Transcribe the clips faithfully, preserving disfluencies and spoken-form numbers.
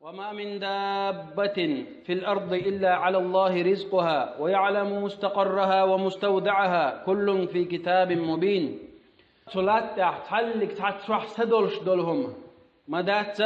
وما من دابة في الأرض إلا على الله رزقها ويعلم مستقرها ومستودعها كل في كتاب مبين. Цу латтахь цхьаллиг цхьа чохь са долуш долу хӀума ма дац,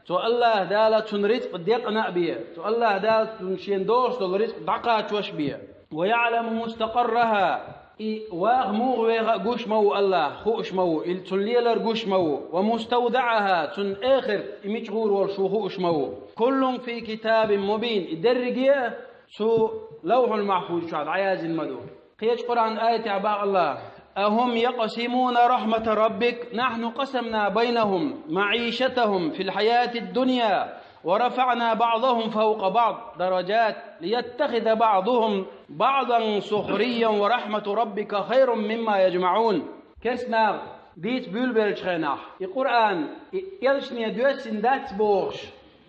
цо Аллаха Дала цунна рицкъ декъна а бе, цо Аллаха Дала цунна шен долуш долу рицкъ дӀакхачош а бе. ويعلم مستقرها, и ваха муха веха а гуш ма ву Аллаха, хууш ма ву, и цунна лелар гуш ма ву. ومستودعها, цунна эхарт и мича гӀур волуш ву хууш ма ву. كل في كتاب مبين, и дерриге а цу Лавхьул-Махьфуз чохь дӀаяздина ма ду. Кхечу Къуръан аятехь боху Аллаха: أهم يقسمون رحمة ربك نحن قسمنا بينهم معيشتهم في الحياة الدنيا ورفعنا بعضهم فوق بعض درجات ليتخذ بعضهم بعضا سخريا ورحمة ربك خير مما يجمعون. Керстанаха дийца буьйлабеллачу хенахь, и Къуръан, и элчане доьссина дац бохуш,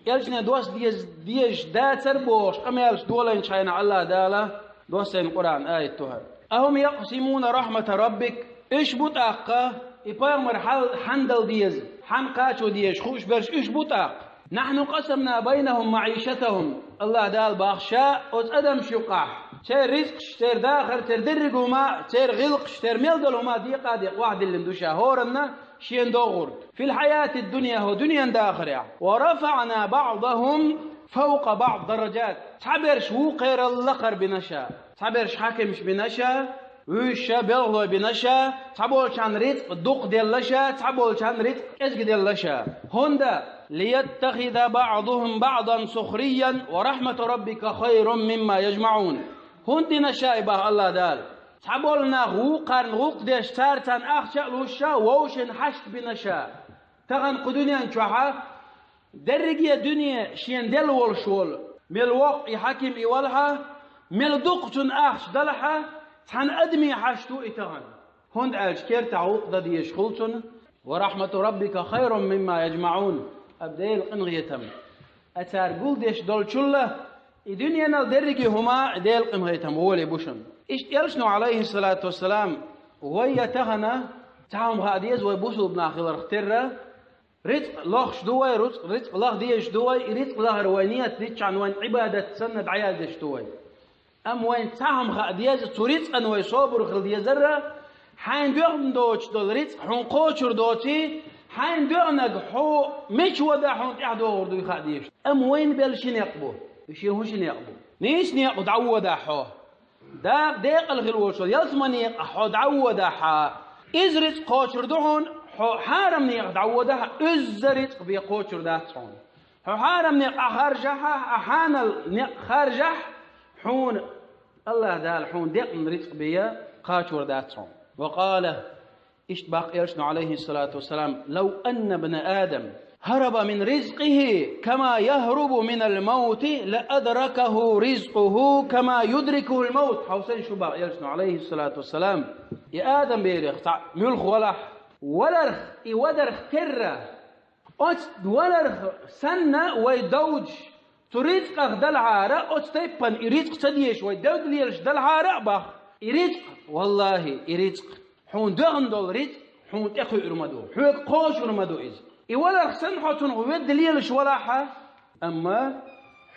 элчане доссаде дезаш дацара бохуш къамелаш долийначу хенахь Аллаха Дала доссийна Къуръан аят ду хӀара. أهم يقسمون رحمة ربك, уьш бу тӀаккха и пайхамар хьал-, хьанна дала деза, хьанна кхачо дезаш хууш берш уьш бу тӀаккха? نحن قسمنا بينهم معيشتهم, Аллаха Дала боху ша оцу адамаш юкъахь церан рицкъаш, церан дахар, церан дерриг а хӀума, церан гӀиллакхаш, церан мел долу хӀума декъа а декъа охьадиллина ду ша хӀоранна шен догӀург. في الحياة الدنيا, хӀокху дуьненан дахарехь. ورفعنا بعضهم فوق بعض درجات. Цхьаберш вукхарал лакхара бина ша. Цхьаберш хьаькамаш бина ша, вуьйш ша, белхалой бина ша, цхьаболчарна рицкъ дукха делла ша, цхьаболчарна рицкъ кӀезга делла ша. ХӀунда? ليتخذ بعضهم بعضا سخريا ورحمة ربك خير مما يجمعون. ХӀунда дина ша и боху Аллаха Дала? Цхьаболу нах вукхарна гӀуллакх деш, цара царна ахча а луш ша, вовшийн хьашт бина ша. Тахана кху дуьнен чохьа дерриге дуьне шена делла волуш волу, мел воккха и хьаким и валахьа, мел дукха цунна ахча далахьа, цхьана адамийн хьашт ву и тахана. ХӀунда аьлча кертахь гӀуллакх дан дезаш хуьлу цунна. ورحمة ربك خير مما يجمعون. Ткъа Делан къинхетам, а цара гулдеш долчул а, и дуьненал дерриге хӀума Делан къинхетам волий бу шуна. Иштта элчано, Ӏалайхиссалату вассалам, вай я тахана, цхьа хӀума хаа деза вай бусулба нах хиларх терра, рицкъ лохуш ду вай, руц-, рицкъ лаха дезаш ду вай, и рицкъ лахар вай нийят диччахьана вайн Ӏибадат санна дӀаяздеш ду вай. Амма вайн цхьа хӀума хаа деза, цу рицкъана вай собар хила дезара, хьайна доьгӀна доцуш долу рицкъ хьуна кхочур доций, хьайна доьгӀнарг хьо мича вада хьуна тӀаьхьадогӀур дуй хаа дезаш. Амма вайна белла ши некъ бу, и шен хӀун ши некъ бу? Нийса некъ дӀаводахь хьо. Дакъа декъала хила волчул ялсамане некъахь хьо дӀаводахьа, иза рицкъ кхочур ду хьуна, хьо хьарам некъахь дӀаводахьа, изза рицкъ бен кхочур дац хьуна. Хьо хьарам некъ Ӏа харжахьа, Ӏа хьанал некъ харжахь, хьуна Аллаха Дала хьуна декъна рицкъ бен кхачор дац хьуна. Ва къала, иштта баккха элчано, Ӏалайхиссалату вассалам: «Лав анна бна Адам хараба мин ризкъихи кама яхрубу минал маути ла адракаху ризкъуху кама юдрикухул маут». Хьовсен шу баккха элчано, Ӏалайхиссалату вассалам, и Адам берех цхьаъ муьлха валахь, валарх, и вадарх терра, оцу валарх санна вай довдуш, цу рицкъах далахьара, оцу тайппан и рицкъ ца дезаш вай девда лелаш далахьара а бах. И рицкъ, валлахи, и рицкъ, хьуна доьгӀна долу рицкъ, хьуна тӀекхуьур ма ду, хьоьга кхочур ма ду иза. И валарх санна хьо цунах ведда лелаш валахьа, амма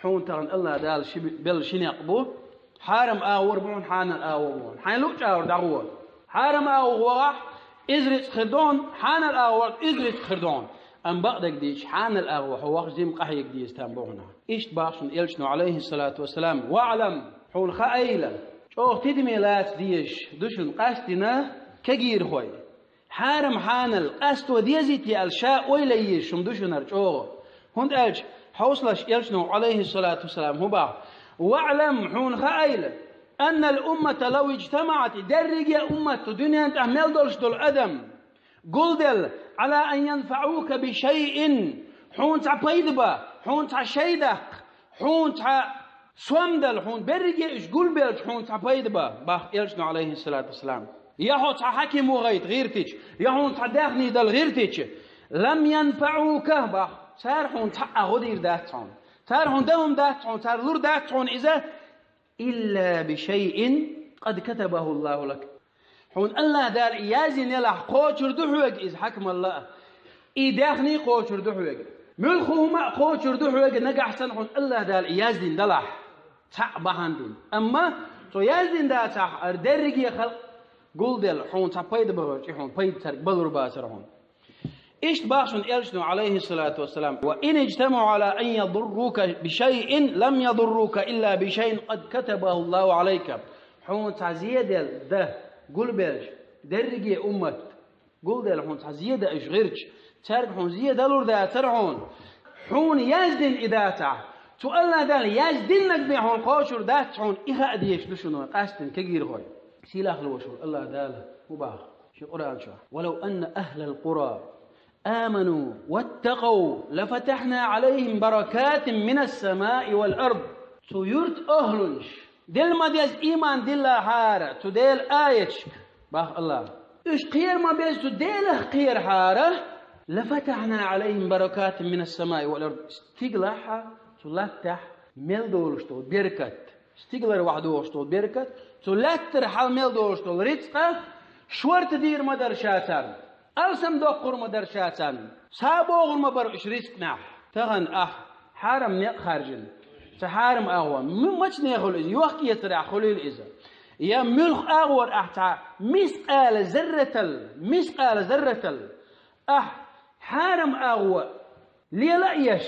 хьуна тахана Аллах Дала ши белла ши некъ бу, хьарам агӀор бу хьуна, хьанал агӀор бу хьуна. Хьайн луъчу агӀор дӀагӀо. Хьарам агӀор вахахь, иза рицкъ хир ду хьуна, хьанал агӀор иза рицкъ хир ду хьуна. Амма бакъдерг дийцича, хьанал агӀор хьо вахча жима къахьега деза там бу хьуна. Иштта бах шуна элчано, Ӏалайхиссалату вассалам: «ВаӀлам», хьуна хаийла, чӀогӀа тидаме лаца дезаш ду шуна къаьстина кегийрхой. Хьарам-хьанал къасто дезийта аьлла ша ойла езаш хӀума ду шуна хӀара чӀогӀа. ХӀунда аьлча хьовсалаш элчано, Ӏалайхиссалату вассалам, хӀун бах: «ВаӀлам», хьуна хаийла, «аннал уммата лав иджтамаӀат», дерриге а уммат, дуьнен тӀехь мел долуш долу адам, гулделла, «Ӏала ан янфаӀука би шайъин», хьуна цхьа пайда бан, хьуна цхьа шай даккха, хьуна цхьа сом дала, хьуна берриге а уьш гулбелча, хьуна цхьа пайда бан, бах элчано, Ӏалайхиссалату вассалам. Я хьо цхьа хьаким ву гӀайта гӀиртича, я хьуна цхьа даьхни дала гӀиртича, «лам янфаӀука», бах, цара хьуна цхьа а гӀо дийр дац хьуна. Цара хьуна дан хӀума дац хьуна, цара лур дац хьуна иза, «илла би шайъин къад катабаху Аллаху лак». Хьуна Аллах Дала и яздина елахь, кхочур ду хьоьга иза хьакималла а. И даьхни кхочур ду хьоьга. Муьлхха хӀума а кхочур ду хьоьга нагахь санна хьуна АллахӀ Дала яздина далахь, цхьаъ бахьана дина. Амма цо яздина дацахь, ара дерриге халкъ гулделла, хьуна цхьа пайда бахарчи, хьуна пайда царга балур бацара хьуна. Иштта бахшун элчано, алайхиссалату вассалам: «وإن اجتمعوا على أن يضروك بشيء لم يضروك إلا بشيء قد كتبه الله عليك». Хьуна цхьа зеделла да гулбелча, дерриге уммат гулделла хьуна цхьа зеда иш гӀирча, цаьрга хьуна зедалур дацара хьуна. Хьуна яздина и дацахь, цу АллахӀ Дала яздиннаг бен хьуна кхочур дац хьуна, и хаа дезаш ду шуна вай къаьстина кегийрхой. Сийлахь лош ву АллахӀ Дала хӀу бах ши Къуръан чохь: «ولو أن أهل القرى آمنوا واتقوا لفتحنا عليهم بركات من السماء والأرض». Цу юрт ахлунаш, дила ма деза ийман диллахьара цу Делан аяташка, бах АллахӀ. Уьш кхера ма беза цу Делах кхерахьара, «لفتحنا عليهم بركات من السماء والأرض». Стигалахьа цу латтахь мел долуш долу беркат, стигалара вахьа догӀуш долу беркат, цу лаьттара хьал мел долуш долу рицкъа шорта дийр ма дара ша царна. Алсам доккхур ма дара ша царна, са богӀур ма бара уьш рицкънехь. Тахана ахь хьарам некъ харжина, ца хьарам агӀо, м-, мачане хуьлу иза, йохк-эцарехь хуьлийла иза. Я муьлх агӀор ахь цхьа мискъала зарратал, мискъала зарратал ахь хьарам агӀо лела а еш,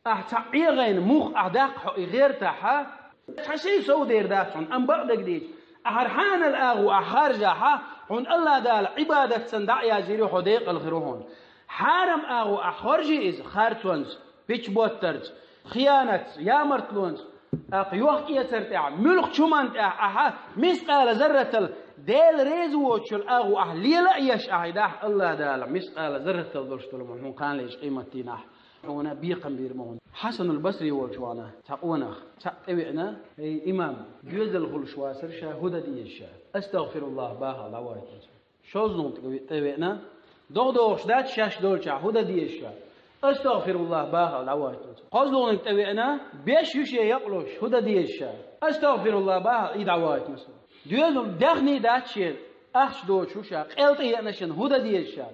ахь цхьа ӀегӀайна мух ахь даккха хьо и гӀертахьа, цхьа шай сов дер дац хьуна, амма бакъдерг дийча, ахьара хьанал агӀо ахь харжахьа, хьуна АллахӀ Дала Ӏибадат санна дӀа а яздийр ю, хьо декъала хир ву хьуна. Хьарам агӀо ахь хоржий иза харцонца, бича-боттарца, хиянатца, ямартлонца, тӀаккха йохк-эцар тӀехь, муьлххачу хӀуманна тӀехь ахьа мискъала зарратал Дела реза воцучул агӀо ахь лела а еш ахь и дахь, АллахӀ Дала мискъала зарратал долуш долу хьуна кхана лечу къематдийнахь хьуна бекхам бийр ма хьуна. Хьасанул Басри волчу вахана цхьа къонах, цхьаъ тӀевеана: «Эй, имам, доьзал хуьлуш вацара ша, хӀу дан деза ша?» «АстагӀфируллахӀ» бахал дӀавойтина цо. ШолгӀаниг тӀевеана: «ДогӀа догӀуш дац шаьш долчохь, хӀу дан деза ша?» «АстагӀфируллахӀ» бахал дӀавойтина цо. КхозлагӀниг тӀевеана: «Беш ю шен якълуш, хӀу дан деза ша?» «АстагӀфируллахӀ» бахал и дӀавойтина цо. Доьзал даьхний дац шен, ахча доцуш ву ша, къел тӀееана шен, хӀу дан деза ша?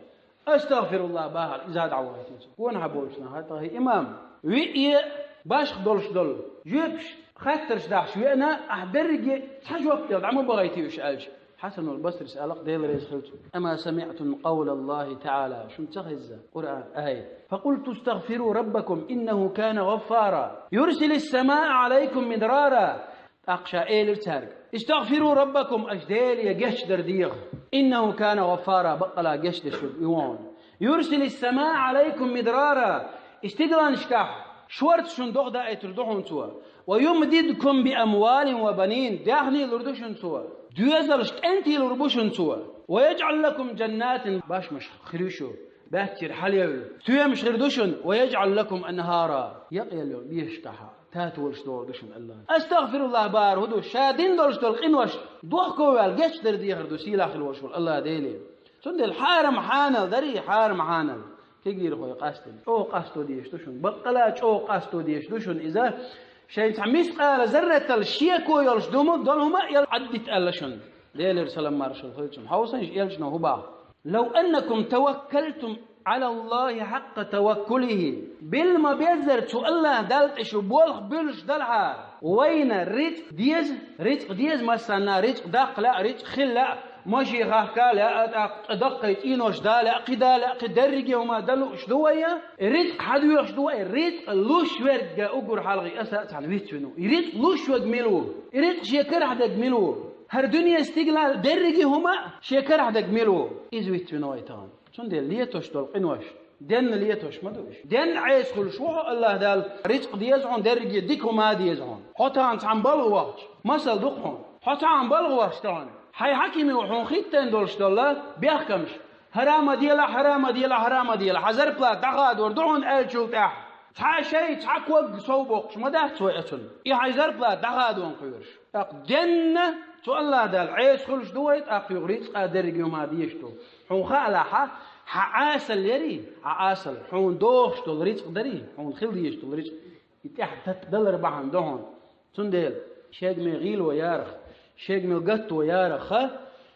«АстагӀфируллахӀ» бахал иза дӀавойтина цо. Къонахий болчу нахана тӀаккха: «Имам, виъ е башха долуш долу жоьпаш, хаттарш дахьаш веана, ахь берриге цхьа жоп дала дӀа ма бахийти уьш», аьлча, Хьасанул Басрис аьлла-кх, Дела реза хила цунна: «أما سمعتم قول الله تعالى». Шуна ца хезза Къуръан аят: «فقلت استغفروا ربكم إنه كان غفارا يرسل السماء عليكم مدرارا». ТӀаккха ша элира цаьрга: «استغفروا ربكم», аша Деле гечдар деха. «إنه كان غفارا», баккъала гечдеш верг и ву хьуна. «يرسل السماء عليكم مدرارا», и стигаланашкахь шорта шуна догӀа даийтур ду хьуна цо. «ويمددكم بأموال وبنين», даьхний лур ду шуна цо. Доьзалш, кӀентий лур бу шуна цо. «ويجعل لكم جنات», башмаш хир ю шу, баьццара хьалаевлла. Стоьмаш хир ду шуна. «ويجعل لكم أنهارا», якъаелла йолу бешкахьа татолаш догӀур ду шуна АллахӀ. «АстагӀфируллахӀ» бахар хӀу ду? Ша дина долуш долу къинош дохковаьлла гечдар дехар ду сийлахь хила волуш волу АллахӀ Деле. Цундела хьарам хьанал дарий, хьарам хьанал. Кегийрхой къастина, чӀогӀа къасто дезаш ду шуна. Баккъала чӀогӀа къасто дезаш ду шуна иза. Шайн цхьа мискъала зарратал шеко йолуш ду ма, долу хӀума а ял Ӏаддита аьлла шуна. Делера салам маршалла хуьлу цунна. Хьовсанаш элчано хӀу бах: «لو أنكم توكلتم على الله حق توكله». Билла ма-беззара цу АллахӀ Далла тӀе шу болх буьллуш далахьара, вайна рицкъ деза, рицкъ деза массанна, рицкъ даккха лаьа, рицкъ хила лаьа, машен хахка лаьа, тӀаккха тӀе даккхий цӀенош да лаьа, кхин да лаьа, кхин дерриге хӀума дан лууш ду вай, рицкъ хьан доьхуш ду вай, рицкъ луш верг уггар хьалхе аса а цхьаьна вицвина ву. И рицкъ луш верг мила ву? И рицкъ шен карахь дерг мила ву? ХӀара дуьне стигалахь дерриге хӀума а шен карахь дерг мила ву? Иза вицвина вай тахана. Цундела летош долу къинош денна летош ма ду уьш. Денна Ӏеса хуьлуш ву хьо АллахӀ Далла, рицкъ деза хьуна, дерриге дика хӀума а деза хьуна. Хьо тахана цхьана балха вахча, масал ду-кх хьуна. Хьо цхьана балха вахча тахана, хьайн хьакиме хьуна хӀиттийна долуш долу бехкамаш: «ХӀара ма делахь, хӀара ма делахь, хӀара ма делахь, хьан зарплата дӀахадор ду хьуна», аьллачул тӀаьхьа цхьа шай, цхьа ког сов боккхуш ма дац вай оцунна, и хьайн зарплата дӀахадон кхоьруш. ТӀаккха денна цу АллахӀ Далла Ӏеса хуьлуш ду вай, тӀаккха юха рицкъа дерриге хӀума дезаш ду. Хьуна хаалахьа, хьан Ӏасал ярий, хьан Ӏасал, хьуна догӀуш долу рицкъ дарий, хьуна хила дезаш долу рицкъ, и тӀаьхьа тат далар бахьана ду хьуна. Цундела шега мел гӀийло ярах, шега мел гатто ярах ха,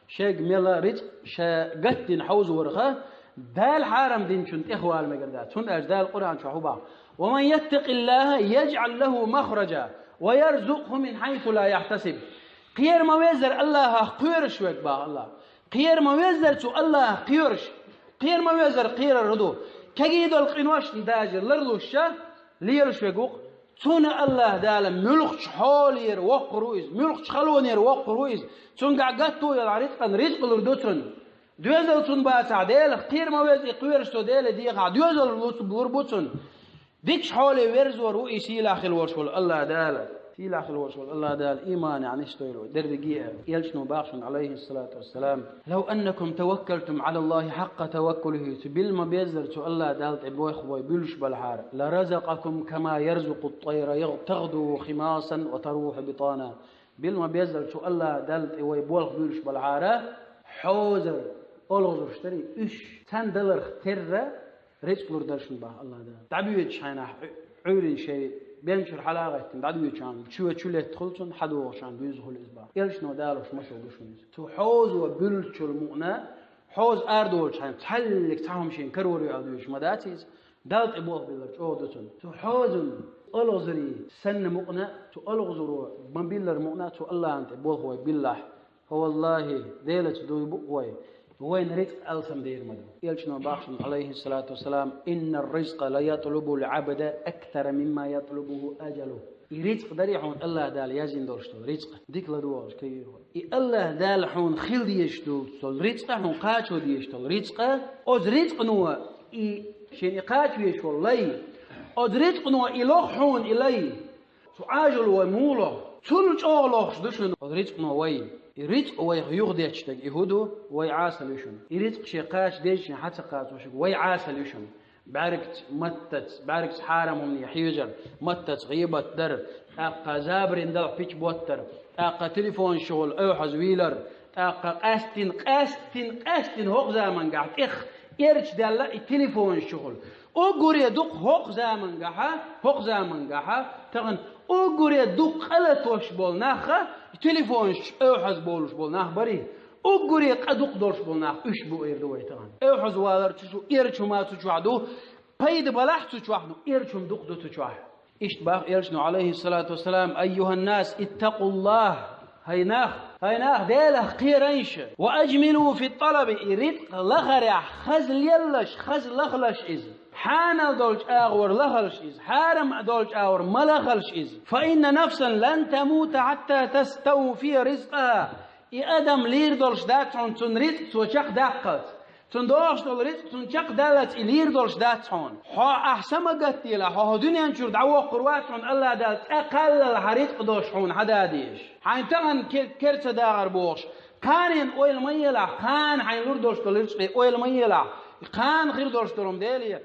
шега мел рицкъ ша гатдина хьовзорах ха, Дала хьарам динчун тӀехвала мегар дац. ХӀунда аьлча Дала Къуръан чу хӀу бах: «ومن يتق الله يجعل له مخرجا ويرزقه من حيث لا يحتسب». Кхера ма веззара Аллахах кхоьруш верг, бах Аллах. Кхера ма веззара цу Аллахах кхоьруш. Кхера ма веззара кхерар хӀу ду. Кегий долу къиношна даже ларлуш ша, лелаш верг ву-кх. Цунна Аллах Дала муьлххачу хьолера воккхур ву иза, муьлххачу халонера воккхур ву иза. Цуьнгахь гатто йолу рицкъан рицкъ лур ду цунна. Доьзал цунна бацахь, Делах кхера ма веза и кхоьруш цо Деле дехахь, доьзал лур бу цунна. Дикачу хьоле верзор ву и сийлахь хила волуш волу Аллах Дала. Сийлахь хила волуш волу Аллах Дала иманехь нисдойла вай дерриге а. Элчано бах шуна, алейхиссалату вассалам: «لو أنكم توكلتم على الله حق توكله», цу билма беззара цу Аллах Дала тӀе бойх вай буьллуш балахьара, «لرزقكم كما يرزق الطير يغ-، تغدو خماصا وتروح بطانا». Билма беззара цу Аллах Дала тӀе вай болх буьллуш балахьара, хьозар, олхазарш дарий, уьш цхьана даларх терра, рицкъ лур дара шуна, бах Аллах Дала. ДӀабоьдучу хьайнахь Ӏу-, Ӏуьйрина шайн бен чуьра хьала а гӀеттина, дӀадоьдучу хьайна чоь чу летта хуьлу цунна, хьадогӀучу хьайна буьйза хуьлу иза, бах. Элчано далош масал ду шуна иза. Цу хьозо буьллучул мукъна, хьоза арадолучу хьайна цхьаьллиг цхьа хӀума шен карор ю аьлла дуьйцуш ма дац иза. Далла тӀе болх биллар чӀогӀа ду цунна. Цу хьозан олхазарий санна мукъна, цу олхазаро ма биллар мукъна, цу Аллахьан тӀе болх вай биллахь. Фа валлахи, Делаца дуй бу вай, вайна рицкъ алсам дер ма ду. Элчано бах шуна, алейхиссалату вассалам: «إن الرزق ليطلب العبد أكثر مما يطلبه أجله». И рицкъ дарий хьуна Аллах Дала яздина долуш долу рицкъ. Дика ладогӀалаш кегий хьо. И Аллах Дала хьуна хила дезаш долу рицкъа, хьуна кхачо дезаш долу рицкъа, оцу рицкъано и шен и кхача везаш волу лай, оцу рицкъано и лох хьуна и лай. Цу Ӏажал вай муха лоху? Цул чӀогӀа лохуш ду шуна рицкъано вай. И рицкъ вайх юхадетташ дерг и хӀу ду, вай Ӏасал ю шуна. И рицкъ шен кхача дезачийн хьа ца кхачош верг вай Ӏасал ю шуна. БӀаьргаца, маттаца, бӀаьргаца хьарам хӀумане хьежар, маттаца гӀийбат дар, тӀаккха забарийн далахь пича боттар, тӀаккха телефонаш чухула оьхьаз вийлар, тӀаккха къаьстина, къаьстина, къаьстина хӀокху замангахь тӀех эрча даьлла и телефонаш чухула. Уггаре дукха хӀокху замангахьа, хӀокху замангахьа, тахана уггаре дукха къа латош болу нахха, телефонаш оьхьаз болуш болу нах барий, уггаре къа дукха долуш болу нах уьш бу эр ду вай тахана. Оьхьаз валар цу чу, эрча хӀума цу чохь ду, пайда балахь цу чохь, ну эрча хӀума дукха ду цу чохь. Иштта бах Элчано, алейхиссалату вассалам: «أيها الناس اتقوا الله». Хай нах, хай нах, Делах кхерайша. «وأجملوا في الطلب», и рицкъ лахарехь хаза леллаш, хаза лахалаш иза. Хьанал долчу агӀор лахалаш иза, хьарам долчу агӀор ма лахалаш иза. «فإن نفسا لن تموت حتى تستوفي رزقها». И адам лийр долуш дац хьуна цунна рицкъ цо чекхдаккхалц. Цунна догӀуш долу рицкъ цунна чекхдаллалц и лийр долуш дац хьуна. Хьо ахь са ма гатделахь, хьо хӀокху дуьнен чуьра дӀавоккхур вац хьуна Аллах Дала цкъа кхаллалахь рицкъ долуш хьуна хьан дадийша. Хьайна тахана ке-, кер ца дагӀар бохуш, кханенан ойла ма елахь, кхана хьайна лур долуш долу рицкъе ойла ма елахь. Кхана хир долуш долу Деле